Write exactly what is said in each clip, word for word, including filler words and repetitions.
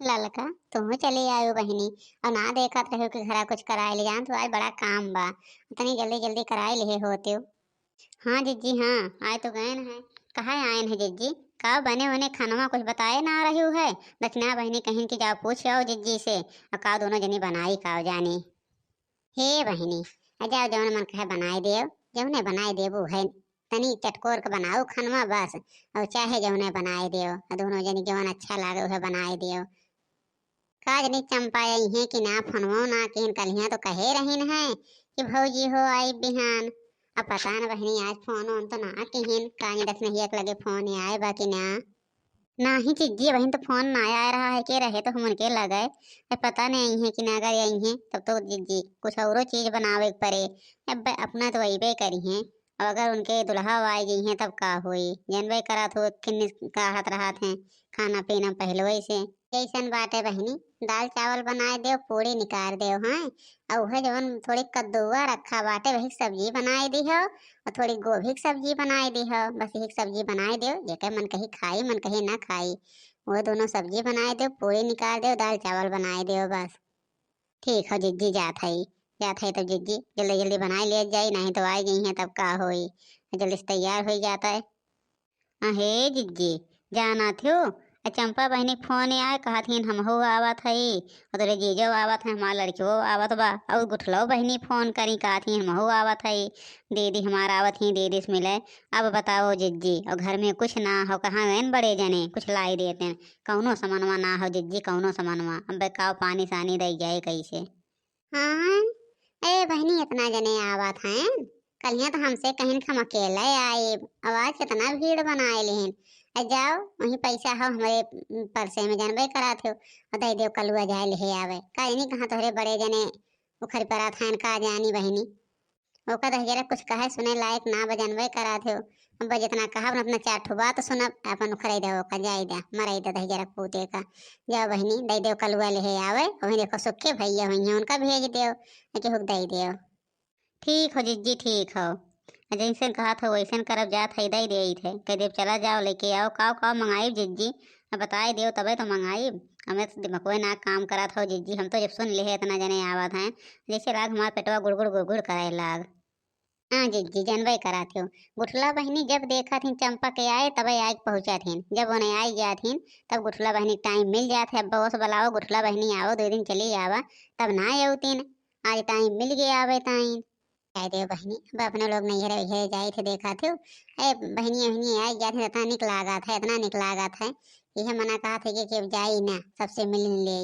ललका, तुहू चले आयो बहिनी, और ना देखत रहो कि घरा कुछ कराए ले जान, तो आज बड़ा काम बा, इतनी जल्दी जल्दी कराए ले होते हो। हाँ जिज्जी, हाँ, आए तो गए हैं। कहाँ आए हैं जिज्जी? का बने उन्हें खानवा कुछ बताए ना रही है? दक्षिणा बहिनी कहिन कि जाओ पूछ आओ जिज्जी से, और का दोनों जनी बनाई का जानी। हे बहिनी, आ जाओ, जौन मन कहे बनाए देव, जौने बनाए देबू है, तनी चटकोर के बनाओ खनवा बस, और चाहे जौने बनाए देव, आ दोनों जनी जौन अच्छा लागे उहे बनाए देव। का जनी चंपा आई है कि ना, फोनवो ना किहिन, कलिया तो कहे रहिन है कि भौजी हो आई बिहान। अब पता न बहिनी आज फोन वोन तो ना किहिन, का जनी दस नहीं एक लगे फोन आए बा कि ना। नाही जिज्जी, बहिन तो फोन ना आए रहा है, के रहे तो हम उनके लगे। ए, पता नहीं आई है कि ना, अगर आई है तब तो जिज्जी कुछ औरो चीज बनावे के पड़े। अब अपना तो अइबे करी हैं, अब अगर उनके दुल्हा आए गई हैं तब का होई? जनबे करत हो किन्नी काढ़त रहत हैं खाना पीना पहलवे से। जैसन बाटे बहिनी, दाल चावल बनाए देव, पूड़ी निकाल देव, हैं, और उहे जवन थोड़ी कद्दुआ रखा बाटे वही सब्जी बनाए दिहो, और थोड़ी गोभी की सब्जी बनाए दिहो, बस यही सब्जी बनाए देव, जेकर मन कही खाई, मन कही ना खाई। वो दोनों सब्जी बनाए देव, पूड़ी निकाल देव, दाल चावल बनाए देव बस। ठीक हो जिज्जी, जात हई, जात हई तब जिज्जी, जल्दी जल्दी बनाए ले जाई, नहीं तो आ गई हैं तब का होई, जल्दी से तैयार हो जात है। अहे जिज्जी, जानत हो, आ चंपा बहिनी फोन आए, कहत हिन हमहू आवत हई, और तोरे जीजो आवत है, हमार लड़कियो आवत बा, और गुठलो बहिनी फोन करी, कहत हिन हमहू आवत हई, दीदी हमार आवत ही, दीदी से मिले। अब बताओ जिज्जी, और घर में कुछ ना हो, कहाँ गए बड़े जने, कुछ लाई देते हैं, कौनो समनवा ना हो जिज्जी, कौनो समनवा। अब बताओ पानी सानी दे जाए कैसे? हाँ, ए बहिनी, इतना जने आवत हैं, कलिया तो हमसे कहिन कि हम अकेले आए, अब आज कितना भीड़ बनाए लेहिन। आ जाओ, वही पैसा हो हमरे पर्से में, जानबे करात हो, और दे देव कलुआ जाए ले आवे। का जानी कहाँ तोहरे बड़े जने उखर परत हैं, का जानी बहिनी। ओका दहिजरा कुछ कहे सुने लायक ना बा, जनबे करात हो। अब जितना कहब ना उतना चार ठो बात सुनब, अपन उखरे दे ओका, जाए दे, मराई दे दहिजरा पूते का। जाओ बहिनी, दे देव कलुआ ले आवे, वही देखो सुखे भैया हुई हैं, उनका भेज देव, न केहू के दे देव। ठीक हो जिज्जी, ठीक हो। आ जैसन कहत हो वैसन करब, जात है दे देइत है, कह देव चला जाओ लेके आओ, काव काव मंगाई जिज्जी, अब बताए देव तबे तो मंगाई। हमें तो दिमागवे ना काम करत हो जिज्जी, हम तो जब सुन ले है इतना जने आवत हैं, जैसे लाग हमार पेटवा गुड़गुड़ गुड़गुड़ करे लाग। हाँ जिज्जी, जनबे करात हो, गुठला बहिनी जब देखत हिन चंपा के आए, तबे आए के पहुँचत हिन। जब उन्हें आई जात हिन, तब गुठला बहिनी के टाइम मिल जात है। अब बस बुलाओ, गुठला बहिनी आओ, दो दिन चली आवा, तब ना अउतीन। आज टाइम मिल गया आवे ताइन। कह दे बहिनी, अब अपने लोग नैहरे वैहरे जाए थे, देखा थे, ए बहिनी, बहिनी आई जात है, इतना निक लागत है, इतना निक लागत है। यह मना कहा थे कि, कि अब जाई ना, सबसे मिल ले।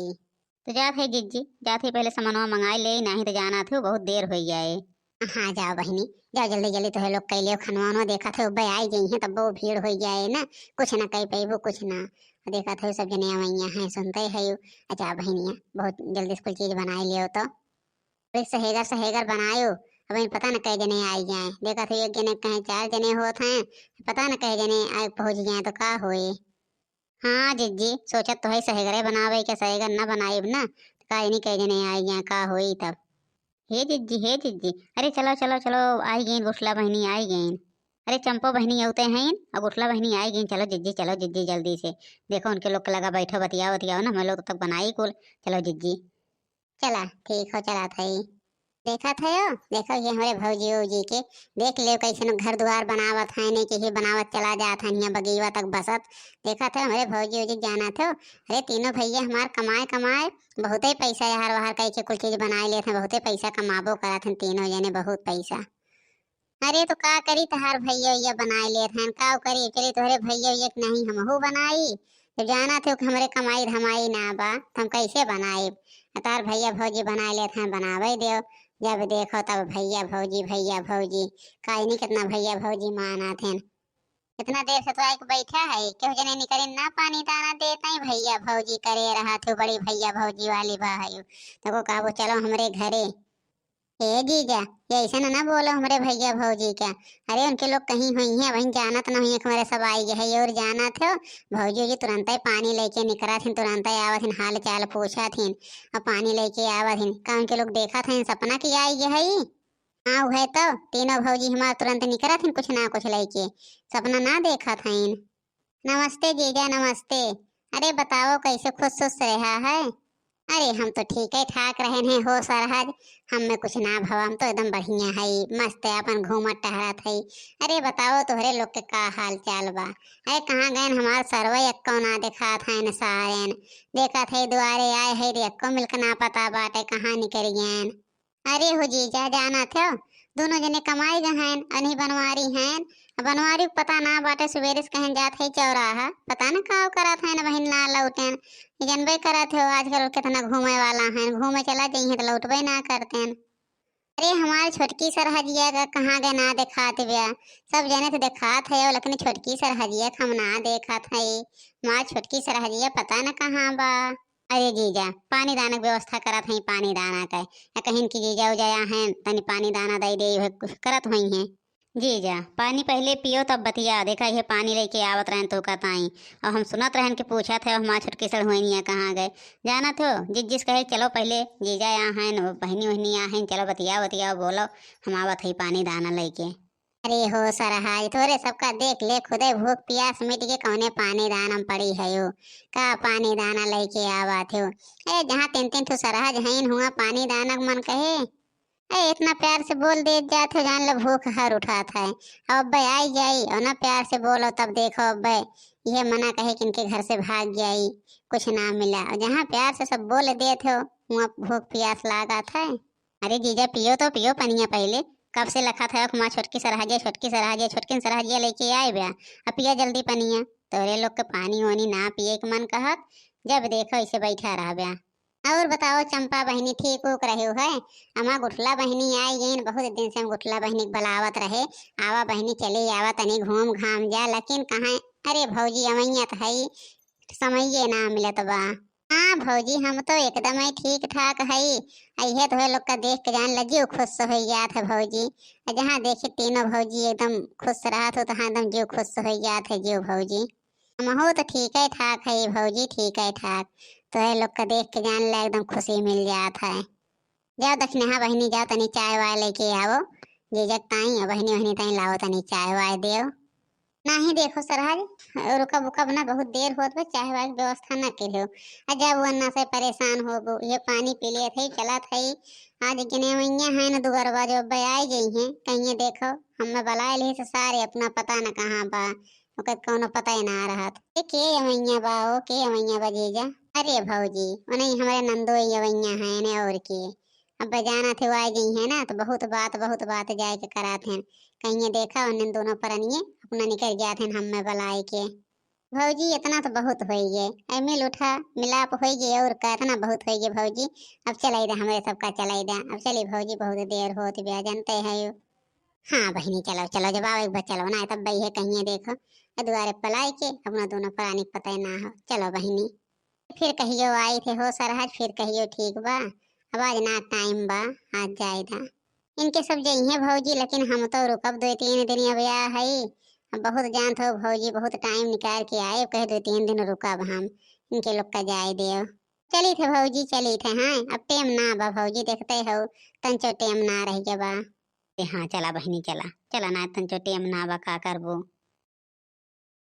तो जात है जिज्जी, जात है पहले सामानवा मंगाई ले, नाही तो जाना थे, बहुत देर हो जाए। हाँ जाओ बहिनी, जाओ जल्दी जल्दी, तोहे लोग कैले खनवा वनवा देखा थे, उब्बे आई गई हैं, तब वो भीड़ हो जाए ना, कुछ ना कह पैबू, कुछ ना। देखा थे सब जने अवैया हैं, सुनते है यू। अच्छा बहिनिया, बहुत जल्दी से कुल चीज बनाई लियो तो। अरे सहेगर सहेगर बनायो, अब इन पता न कै जने आई जाए। देखा थे एक जने कहे चार जने होत हैं, पता न कै जने आए पहुँच जाए तो का होए। हाँ जिज्जी, सोचत तो है सहेगरे बनावे के, सहेगर न बनाइब न, तो का इन्हीं कह जने आई जाए, का होई तब। हे जिज्जी, हे जिज्जी, अरे चलो, चलो, चलो, आई गईन गुठला बहिनी, आई गईन। अरे चंपो बहिनी अउते हैं, और गुठला बहिनी आई गईन, चलो जिज्जी, चलो जिज्जी, जल्दी से। देखो उनके लोग के लगा बैठो, बतियाओ, बतियाओ ना, हम लोग तब तक बनाई कुल, चलो जिज्जी। चला, ठीक हो, चला थई। देखा थे हो, देखो ये हमरे भौजी उजी के, देख ले कैसन घर दुआर बनावत हैं, नहीं कि ही बनावत चला जात हैं, यहाँ बगीवा तक बसत। देखा थे हमरे भौजी उजी जाना थे, अरे तीनों भैया हमार कमाए कमाए, बहुते पैसा यार वाहर कह के कुल चीज बनाए लेत हैं, बहुते पैसा कमाबो करत हैं तीनों जने, बहुत पैसा। अरे तो का करी, तहार भैया उइया बनाए लेत हैं, का करी, चली तोहरे भैया उइया के नहीं हमहू बनाई। जब जाना थे कि हमरे कमाई धमाई ना बा, तो हम कैसे बनाई? आ तहार भैया भौजी बनाए लेत हैं, बनावे देव। जब देखो तब भैया भौजी, भैया भौजी, का इन्हीं कितना भैया भौजी मानत हैं। इतना देर से तो आके बैठा है, केहू जने निकरे ना पानी दाना देत हैं, भैया भौजी करे रहा थे, बड़ी भैया भौजी वाली बा है। तो को कहबो चलो हमरे घरे। ए जीजा, ये ऐसे ना, ना बोलो हमरे भैया भौजी का। अरे उनके लोग कहीं हुई हैं, वहीं जानत ना हुई हैं कि हमरे सब आई गए हैं। ये और जानत हो, भौजी जी तुरंते पानी लेके निकरा थीन, तुरंते आवत हिन, हाल चाल पूछा थीन, और पानी लेके आवत हिन। का उनके लोग देखा था सपना की आई गए है? हाँ, वह तो तीनों भौजी हमार तुरंत निकरा थीन कुछ ना कुछ लेके, सपना ना देखा था। नमस्ते जीजा, नमस्ते। अरे बताओ, कैसे खुश खुश रहा है? अरे हम तो ठीक है ठाक रहन हैं हो सरहज, हम में कुछ ना भवा, हम तो एकदम बढ़िया है, मस्त है, अपन घूमत टहरत है। अरे बताओ तोहरे लोग के का हाल चाल बा? अरे कहाँ गएन हमार सरवा, एक्को ना देखात हैं न सारेन। देखत है दुआरे आए है रे, एक्को मिलके ना पता बाटे कहाँ निकल गएन। अरे हो जीजा, जानत हो, दोनों जने कमाई गए हैं, अनही बनवारी हैं। अब बनवारी के पता ना बाटे, सुबेरे से कहन जात है चौराहा, पता न का करत हैं, बहिन ना लौटेन। ये जनबे करत हो, आजकल कितना घूमे वाला हैं, घूमे चला जइहें तो लौटबे ना करतेन। अरे हमार छोटकी सरहजिया का कहाँ गए ना देखात ब्या, सब जने तो देखात है, लेकिन छोटकी सरहजिया के हम ना देखत है। हमार छोटकी सरहजिया पता न कहाँ बा। अरे जीजा, पानी दाना के व्यवस्था करत हई, पानी दाना के। या कहिन कि जीजा उजा आ हैं, तनी पानी दाना दई दे, उहे कुछ करत होई हैं। जीजा, पानी पहिले पियो तब बतिया। देखा, ये पानी लेके आवत रहन तो कहताई, और हम सुनत रहन कि पूछत है हमार छोटकी सड़हुइनिया कहाँ गए। जानत हो, जिस जिस कहे चलो पहिले जीजा आ हैं, बहिनी वहिनी आ हैं, चलो बतिया बतिया बोलो, हम आवत हई पानी दाना लेके। अरे हो सरहज, तोरे सबका देख ले खुदे भूख पियास मिट के कौने पानी दाना में पड़ी है हो। का पानी दाना लेके आवत हो? ए, जहाँ तीन तीन ठो सरहज हईन हुआ पानी दाना के मन कहे। ए, इतना प्यार से बोल दे जात हो, जान लो भूख हर उठात है। अब अब्बे आई जाई और ना प्यार से बोलो तब देखो अब्बे, ये मना कहे कि इनके घर से भाग जाई, कुछ ना मिला। और जहाँ प्यार से सब बोल देत हो, वहाँ भूख पियास लागत है। अरे जीजा, पियो तो पियो पनिया पहिले। कब से लखत है, "हमार छोटकी सरहजिया, छोटकी सरहजिया, छोटकी सरहजिया लेके आए ब्या।" अब पिया जल्दी पनिया। तोरे लोग के पानी वानी ना पिए के मन कहत, जब देखो इसे बैठा रह ब्या। और बताओ चंपा बहिनी, ठीक उक रहे हो है? हमार गुठला बहिनी आई गईन, बहुत दिन से हम गुठला बहिनी के बुलावत रहे, आवा बहिनी चली आवा, तनी घूम घाम जा, लेकिन कहाँ, अरे भौजी अवैया तो है, समये ना मिलत बा। हाँ भौजी, हम तो एकदम ही ठीक ठाक हई। आ इहे तोहे लोग का देख के जान ल जीव खुश हो जात है भौजी। आ जहाँ देखी तीनों भौजी एकदम खुश रहत हो, तहाँ एकदम जीव खुश हो जात है जीव भौजी। हमहू तो ठीक है ठाक है भौजी, ठीक है ठाक। तोहे लोग का देख के जान ल एकदम खुशी मिल जात है। जाओ दक्षिणहा बहिनी, जाओ तनी चाय वाय लेके आवो। जीजक ताई और बहिनी वहिनी ताई लाओ तनी चाय वाय देव। नाही देखो सरहज, रुकब उकब ना, बहुत देर होत बा, चाय वाय के व्यवस्था ना करे हो। आ जब वो अन्ना से परेशान होबो, ये पानी पी लेत है, चलत है। आज गिने वैया है ना दुगरबा जो अब्बे आई गई हैं, कहिए देखो, हमें बुलाए ले से सारे अपना पता न कहाँ बा, ओकर कौनो पता ही ना रहत। ए, के अवैया बा हो, के अवैया बा जीजा? अरे भौजी, उन्हीं हमारे नंदोई अवैया हैं ने और के। अब जाना थे, वो आ गई है ना, तो बहुत बात, बहुत बात जाए के करात हैं। कहिए देखा, उन्हें दोनों परनिए अपना निकल जात हैं हमें बुलाए के। भौजी, इतना तो बहुत होई गए, ऐ मिल उठा मिलाप होई गए, और का इतना बहुत होई गए भौजी। अब चलाई दे, हमरे सबका चलाई दे, अब चली भौजी, बहुत देर होत बिया, जानते हैं यो। हाँ बहिनी, चलो चलो, जब आवे एक बार चलो ना, तब बई है कहिए देखो, ए दुआरे पलाई के अपना दोनों प्राणी के पता ना हो। चलो बहिनी, फिर कहियो आई थे हो सरहज, फिर कहियो ठीक बा, अब आज ना टाइम बा, आज जाए दा। इनके सब जइहे भौजी, लेकिन हम तो रुकब दो तीन दिन, अब या है, अब बहुत जानत हो भौजी, बहुत टाइम निकाल के आए, कहे दो तीन दिन रुकब हम, इनके लोग का जाए देव। चली थे भौजी, चली थे, हाँ, अब टेम ना बा भौजी, देखते हो, तंचो टेम ना रह गया बा। ए हाँ, चला बहिनी, चला, चला ना, तंचो टेम ना बा, का करबो।